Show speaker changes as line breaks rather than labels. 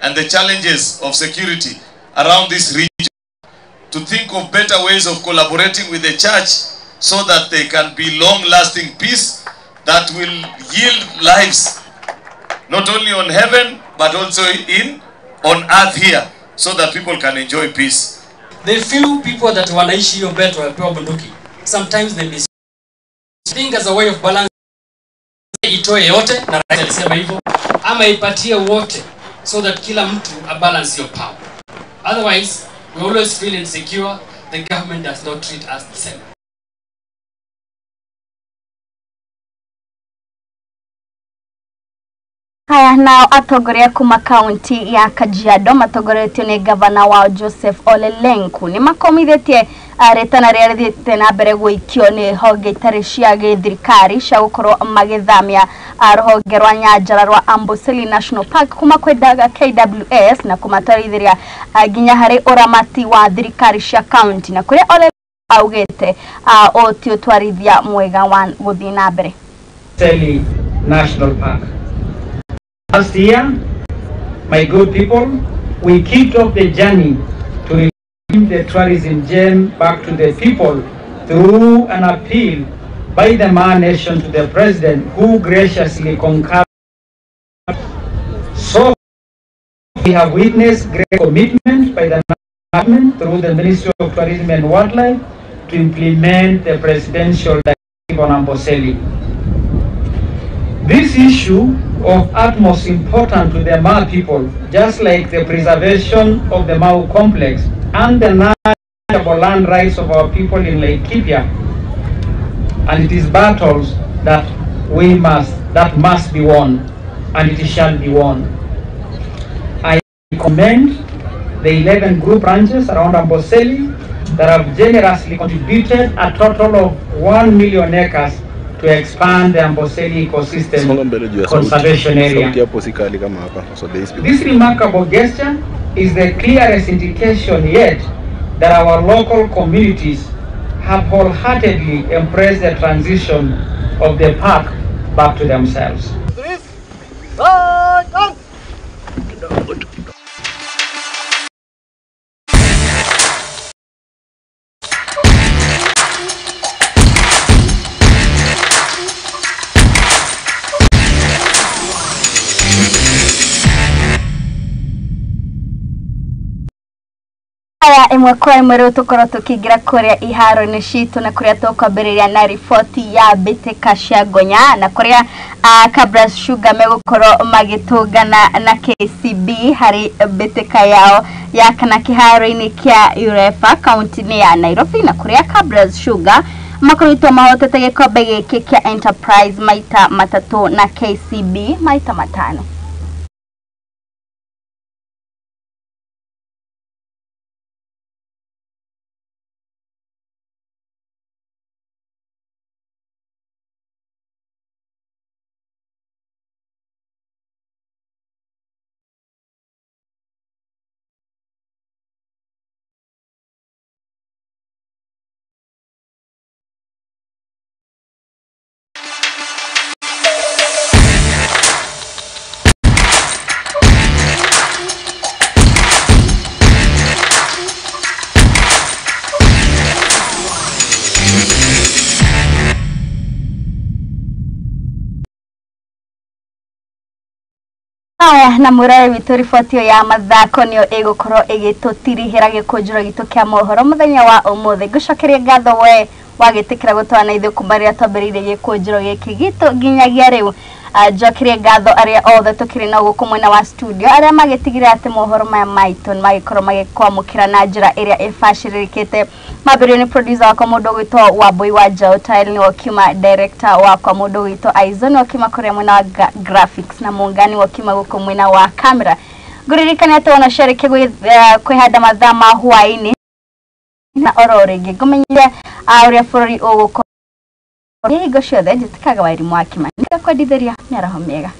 And the challenges of security around this region, to think of better ways of collaborating with the church so that there can be long-lasting peace that will yield lives not only on heaven but also in on earth here, so that people can enjoy peace.
The few people that wanaishi hiyo belt wamepewa bunduki, sometimes they miss. Think as a way of balance, itoe yote, na rais alisema hivyo, ama ipatie wote so that kila mtu a balance your power. Otherwise, we always feel insecure. The government does not treat us the same.
Haya, nao atongoria kuma kaunti ya Kajiado matongoretio ni gavana wao Joseph Ole Lenku ni makomithitie ritana rĩrĩa rĩthiĩte na mbere gũikio nĩ honge itarĩ cia gĩthirikari cia gũkorwo magĩthamia rũhonge rwa nyanjara rwa Amboseli National Park kuma kwĩ KWS na kũmatwarithĩria nginya harĩ ũramati wa thirikari cia kaunti, na kũrĩa Ole augĩte ũũ ti ũtwarithia mwega wa gũthiĩ na mbere.
Amboseli National Park. Last year, my good people, we kicked off the journey to reclaim the tourism gem back to the people through an appeal by the Maa Nation to the President, who graciously concurred. So we have witnessed great commitment by the government through the Ministry of Tourism and Wildlife to implement the presidential directive on Amboseli. This issue of utmost importance to the Maa people, just like the preservation of the Mau complex and the non-negotiable land rights of our people in Laikipia, and it is battles that must be won, and it shall be won. I commend the 11 group ranches around Amboseli that have generously contributed a total of 1 million acres to expand the Amboseli ecosystem conservation area. This remarkable gesture is the clearest indication yet that our local communities have wholeheartedly embraced the transition of the park back to themselves.
Aya ĩmwe kwa ĩmwe rĩu tũkorwo tũkĩingĩra kũrĩa iharo-inĩ citũ na kũrĩa tũkwambĩrĩria na riboti ya mbĩtĩka cia Ngonya na kũrĩa Kabras Sugar megũkorwo magĩtũngana na KCB harĩ mbĩtĩka yao ya kana kĩharo-inĩ kĩa UEFA kaunti-inĩ ya Nairobi, na kũrĩa Kabras Sugar makoretwo mahotete gĩkombe gĩkĩ kĩa Enterprise maita matatũ na KCB maita matano. Aya, na mũrore witũ riboti ĩyo ya mathako nĩyo ĩgũkorwo ĩgĩtũtirihĩra gĩkũnjĩro gitũ kĩa mohoro mũthenya wa ũmũthĩ. Ngũcokeria ngatho we wagĩtĩkĩra gũtwana na ithuĩ kuma rĩrĩa twambĩrĩirie gĩkũnjĩro gĩkĩ gitũ nginyagia rĩu. Njokerie ngatho arĩa othe tũkĩrĩ nao gũkũ mwena wa studio arĩa magĩtigĩrĩra atĩ mohoro maya maitũ nĩmagĩkorwo magĩkwamũkĩra na njĩra ĩrĩa ĩbacĩrĩrĩkĩte. Mambĩrĩrio nĩ producer wakwa mũndũ ũgwĩtwo Wambui wa Njaũ Tile, nĩwe ũkiuma director wakwa mũndũ ũgwĩtwo Aizo, nĩwe ũkiuma kũrĩa mwena wa graphics, na Mũngani nĩwe ũkiuma gũkũ mwena wa camera. Ngũririkania atĩ wona ciarĩkia kwĩhanda mathaa ma hwaĩ-inĩ na oro rĩngĩ ngũmenyithie ũrĩa bũrũri ũgũkorwo hingo ciothe. Njĩtĩkaga Wairimu wa Kimani, ngakwendithĩria mĩaraho mĩega.